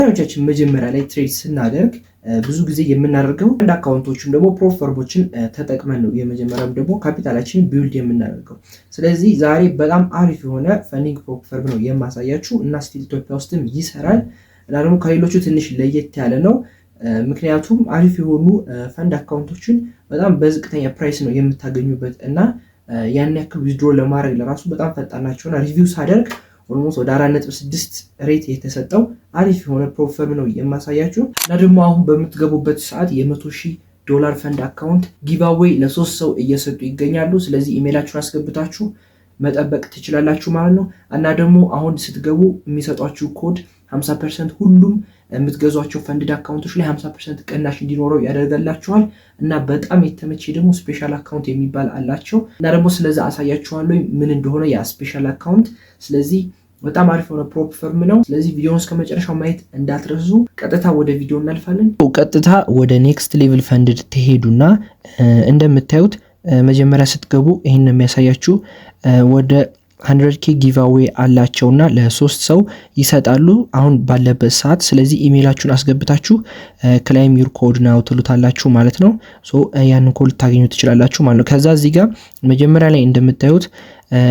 አብዛኞቻችን መጀመሪያ ላይ trade ስናደርግ ብዙ ጊዜ የምናደርገው አንድ account ኦችን ደግሞ prop firm ኦችን ተጠቅመን ነው የመጀመሪያም ደግሞ ካፒታላችንን build የምናደርገው። ስለዚህ ዛሬ በጣም አሪፍ የሆነ funding prop firm ነው የማሳያችሁ እና still ኢትዮጵያ ውስጥም ይሰራል እና ደግሞ ከሌሎቹ ትንሽ ለየት ያለ ነው። ምክንያቱም አሪፍ የሆኑ fund account ኦችን በጣም በዝቅተኛ price ነው የምታገኙበት እና ያን ያክል withdraw ለማድረግ ለራሱ በጣም ፈጣን ናቸውና review ሳደርግ almost ወደ 4.6 rate የተሰጠው አሪፍ የሆነ prop firm ነው የማሳያችሁ። እና ደግሞ አሁን በምትገቡበት ሰዓት የ100,000 ዶላር fund account giveaway ለሶስት ሰው እየሰጡ ይገኛሉ። ስለዚህ ኢሜይላችሁን አስገብታችሁ መጠበቅ ትችላላችሁ ማለት ነው። እና ደግሞ አሁን ስትገቡ የሚሰጧችሁ ኮድ 50% ሁሉም የምትገዟቸው funded account ኦች ላይ 50% ቅናሽ እንዲኖረው ያደርጋላችኋል። እና በጣም የተመቸ ደግሞ special account የሚባል አላቸው። እና ደግሞ ስለዛ አሳያችኋለሁ ምን እንደሆነ ያ special account። ስለዚህ በጣም አሪፍ የሆነ prop firm ነው። ስለዚህ ቪዲዮውን እስከ መጨረሻው ማየት እንዳትረሱ። ቀጥታ ወደ ቪዲዮ እናልፋለን። ቀጥታ ወደ Next Level Funded ትሄዱና እንደምታዩት መጀመሪያ ስትገቡ ይህን ነው የሚያሳያችሁ። ወደ 100 K giveaway አላቸውና ለሶስት ሰው ይሰጣሉ አሁን ባለበት ሰዓት። ስለዚህ ኢሜይላችሁን አስገብታችሁ "claim your code now" ትሉታላችሁ ማለት ነው። So ያንን ኮድ ልታገኙ ትችላላችሁ ማለት ነው። ከዛ እዚህ ጋር መጀመሪያ ላይ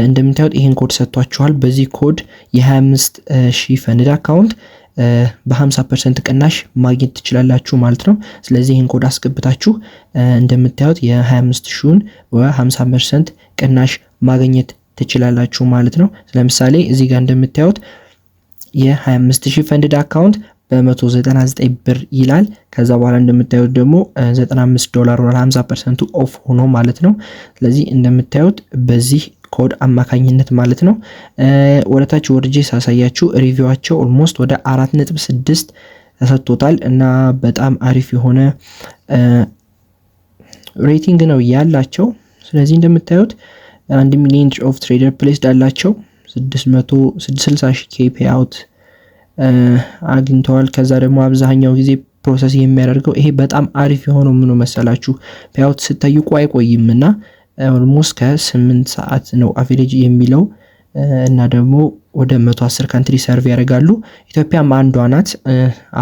እንደምታዩት ይህን ኮድ ሰጥቷችኋል። በዚህ ኮድ የ25 ሺህ funded account በ50% ቅናሽ ማግኘት ትችላላችሁ ማለት ነው። ስለዚህ ይህን ኮድ አስገብታችሁ እንደምታዩት የ25 ሺውን በ50% ቅናሽ ማግኘት ትችላላችሁ ማለት ነው። ለምሳሌ እዚህ ጋር እንደምታዩት የ25 ሺህ funded account በ199 ብር ይላል። ከዛ በኋላ እንደምታዩት ደግሞ 95 ዶላር ሆኗል፣ 50 percent ኡ off ሆኖ ማለት ነው። ስለዚህ እንደምታዩት በዚህ ኮድ አማካኝነት ማለት ነው። ወደታች ወርጄ ሳሳያችሁ review ዋቸው almost ወደ 4.6 ተሰጥቶታል እና በጣም አሪፍ የሆነ rating ነው ያላቸው። ስለዚህ እንደምታዩት 1 ሚሊዮን of trader placed አላቸው። 660 ሺህ K payout አግኝተዋል። ከዛ ደግሞ አብዛኛው ጊዜ process የሚያደርገው ይሄ በጣም አሪፍ የሆነው ምኑ መሰላችሁ? Payout ስጠይቁ አይቆይም እና almost ከ8 ሰዓት ነው average የሚለው እና ደግሞ ወደ 110 country serve ያደርጋሉ። ኢትዮጵያም አንዷ ናት፣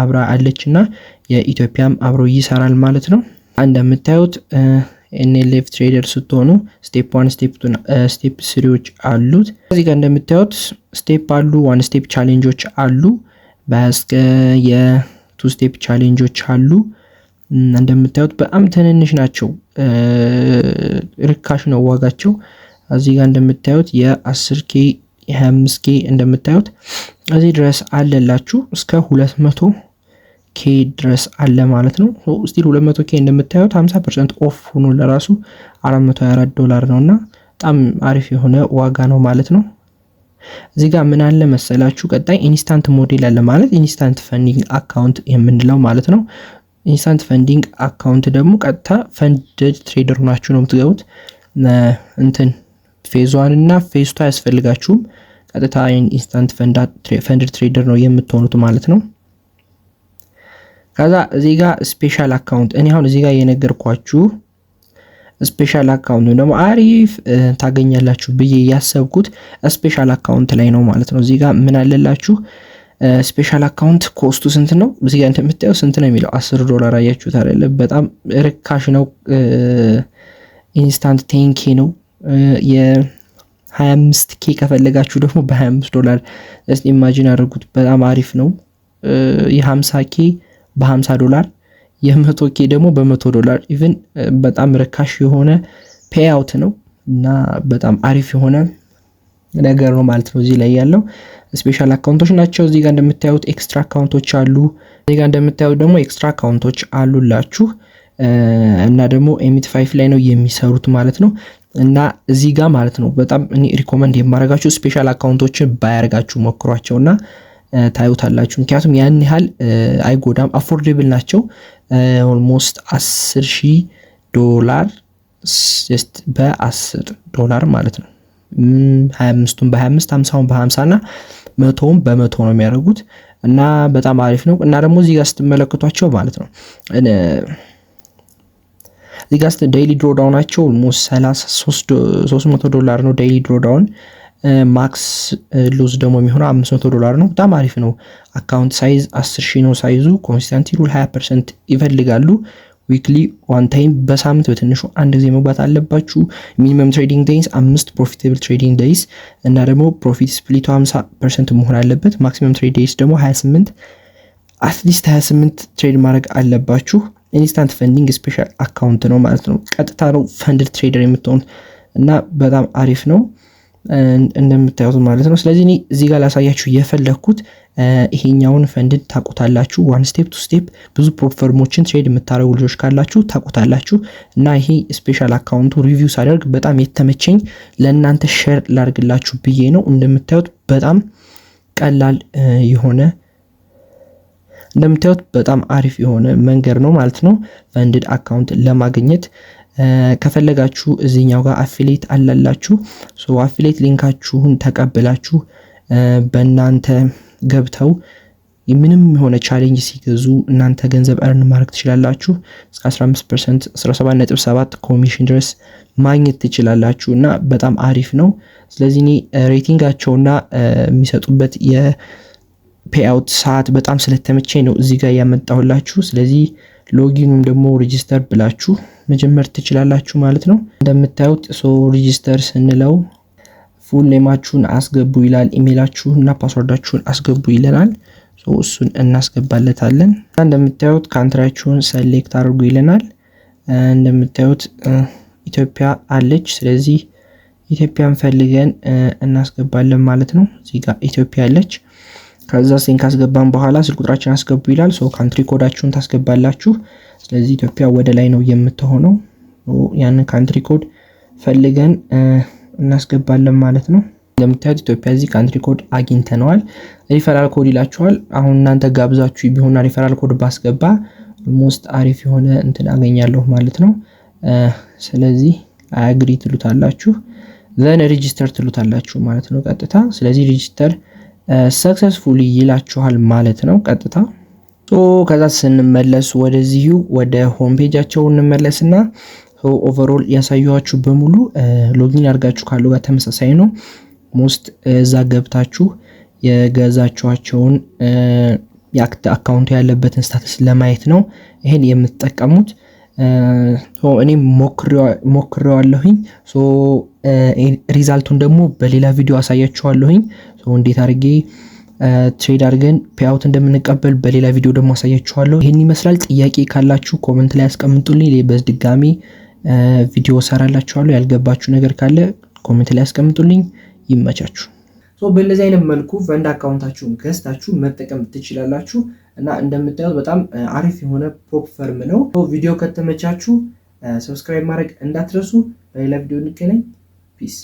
አብራ አለች እና የኢትዮጵያም አብሮ ይሰራል ማለት ነው። እንደምታዩት NLF trader ስትሆኑ step one፣ step two፣ step three ዎች አሉት። እዚህ ጋር እንደምታዩት step አሉ፣ one step challenge ኦች አሉ፣ በስከ የ two step challenge ኦች አሉ። እንደምታዩት በጣም ትንንሽ ናቸው፣ ርካሽ ነው ዋጋቸው። እዚህ ጋር እንደምታዩት የ10 K፣ የ25 K እንደምታዩት እዚህ ድረስ አለላችሁ፣ እስከ 200 K ድረስ አለ ማለት ነው። Still 200 K እንደምታዩት 50% off ሆኖ ለራሱ 424 ዶላር ነው እና በጣም አሪፍ የሆነ ዋጋ ነው ማለት ነው። እዚህ ጋር ምን አለ መሰላችሁ? ቀጣይ instant model አለ፣ ማለት instant funding account የምንለው ማለት ነው። Instant funding account ደግሞ ቀጥታ funded trader ሆናችሁ ነው የምትገቡት። እንትን phase one እና phase two አያስፈልጋችሁም። ቀጥታ instant funded trader ነው የምትሆኑት ማለት ነው። ከዛ እዚህ ጋር special account፣ እኔ አሁን እዚህ ጋር የነገርኳችሁ special account ደግሞ አሪፍ ታገኛላችሁ ብዬ ያሰብኩት special account ላይ ነው ማለት ነው። እዚህ ጋር ምን አለላችሁ? Special account cost ኡ ስንት ነው? እዚህ ጋር እንደምታየው ስንት ነው የሚለው? 10 ዶላር፣ አያችሁት አይደለ? በጣም ርካሽ ነው። Instant 10K ነው። የ25 K ከፈለጋችሁ ደግሞ በ25 ዶላር እስቲ imagine አድርጉት። በጣም አሪፍ ነው። የ50 K በ50 ዶላር፣ የ100 K ደግሞ በ100 ዶላር፣ even በጣም ርካሽ የሆነ payout ነው እና በጣም አሪፍ የሆነ ነገር ነው ማለት ነው። እዚህ ላይ ያለው special account ኦች ናቸው። እዚህ ጋር እንደምታዩት extra account ኦች አሉ። እዚህ ጋር እንደምታዩት ደግሞ extra account ኦች አሉላችሁ እና ደግሞ MT5 ላይ ነው የሚሰሩት ማለት ነው። እና እዚህ ጋር ማለት ነው በጣም እኔ recommend የማደርጋችሁ special account ኦችን buy አርጋችሁ ሞክሯቸውና ታዩታላችሁ። ምክንያቱም ያን ያህል አይጎዳም፣ affordable ናቸው። Almost 10,000 ዶላር በ10 ዶላር ማለት ነው። 25ቱን በ25፣ 50ውን በ50 እና 100ውን በ100 ነው የሚያደርጉት እና በጣም አሪፍ ነው። እና ደግሞ እዚህ ጋር ስትመለከቷቸው ማለት ነው፣ እዚህ ጋር daily drawdown ኣቸው almost 300 ዶላር ነው daily drawdown። Max loss ደግሞ የሚሆነው $500 ነው። በጣም አሪፍ ነው። Account size 10 ሺህ ነው size ኡ። Consistency rule 20% ይፈልጋሉ። Weekly one time፣ በሳምንት በትንሹ አንድ ጊዜ መግባት አለባችሁ። Minimum trading days አምስት profitable trading days እና ደግሞ profit split ኡ 50% መሆን አለበት። Maximum trade days ደግሞ 28፣ at least 28 trade ማድረግ አለባችሁ። Instant funding special account ነው ማለት ነው። ቀጥታ ነው funded trader የምትሆኑት እና በጣም አሪፍ ነው እንደምታዩት ማለት ነው። ስለዚህ እኔ እዚህ ጋር ላሳያችሁ የፈለግኩት ይሄኛውን funded ታውቁታላችሁ። One step, two step ብዙ prop firm ኦችን trade የምታደርጉ ልጆች ካላችሁ ታውቁታላችሁ። እና ይሄ special account ኡ review ሳደርግ በጣም የተመቸኝ ለእናንተ share ላርግላችሁ ብዬ ነው። እንደምታዩት በጣም አሪፍ የሆነ መንገድ ነው ማለት ነው funded account ለማግኘት። ከፈለጋችሁ እዚህኛው ጋር affiliate አላላችሁ። So affiliate link ኣችሁን ተቀብላችሁ በእናንተ ገብተው ምንም የሆነ challenge ሲገዙ እናንተ ገንዘብ earn ማድረግ ትችላላችሁ። እስከ 15%፣ 17.7 ኮሚሽን ድረስ ማግኘት ትችላላችሁ እና በጣም አሪፍ ነው። ስለዚህ እኔ rating ኣቸውና የሚሰጡበት የ payout ሰዓት በጣም ስለተመቸኝ ነው እዚህ ጋር ያመጣሁላችሁ። ስለዚህ login ወይም ደግሞ register ብላችሁ መጀመር ትችላላችሁ ማለት ነው። እንደምታዩት so register ስንለው full name ኣችሁን አስገቡ ይላል። ኢሜይላችሁን እና password ኣችሁን አስገቡ ይለናል። እሱን እናስገባለታለን። እንደምታዩት country ያችሁን select አድርጉ ይለናል። እንደምታዩት ኢትዮጵያ አለች። ስለዚህ ኢትዮጵያን ፈልገን እናስገባለን ማለት ነው። እዚህ ጋር ኢትዮጵያ አለች። ከዛ ሴን ካስገባን በኋላ ስልክ ቁጥራችን አስገቡ ይላል። So country code ኣችሁን ታስገባላችሁ። ስለዚህ ኢትዮጵያ ወደ ላይ ነው የምትሆነው። ያንን country code ፈልገን እናስገባለን ማለት ነው። እንደምታዩት ኢትዮጵያ እዚህ country code አግኝተነዋል። Referral code ይላችኋል። አሁን እናንተ ጋብዛችሁ ቢሆንና referral code ባስገባ almost አሪፍ የሆነ እንትን አገኛለሁ ማለት ነው። ስለዚህ agree ትሉታላችሁ፣ then register ትሉታላችሁ ማለት ነው ቀጥታ። ስለዚህ register successfully ይላችኋል ማለት ነው ቀጥታ። ከዛ ስንመለስ ወደዚሁ ወደ home page ኣቸው እንመለስና overall ያሳየኋችሁ በሙሉ login አድርጋችሁ ካለው ጋር ተመሳሳይ ነው። Most እዛ ገብታችሁ የገዛችኋቸውን account ኡ ያለበትን status ለማየት ነው ይሄን የምትጠቀሙት። እኔም ሞክሬዋለሁኝ። Result ኡን ደግሞ በሌላ ቪዲዮ አሳያችኋለሁኝ። እንዴት አድርጌ trade አድርገን payout እንደምንቀበል በሌላ ቪዲዮ ደግሞ አሳያችኋለሁ። ይህን ይመስላል። ጥያቄ ካላችሁ comment ላይ አስቀምጡልኝ። በድጋሚ ቪዲዮ ሰራላችኋለሁ። ያልገባችሁ ነገር ካለ comment ላይ አስቀምጡልኝ። ይመቻችሁ። በእንደዚህ አይነት መልኩ fund account ኣችሁን ገዝታችሁ መጠቀም ትችላላችሁ እና እንደምታዩት በጣም አሪፍ የሆነ prop firm ነው። ቪዲዮ ከተመቻችሁ subscribe ማድረግ እንዳትረሱ። በሌላ ቪዲዮ እንገናኝ። Peace.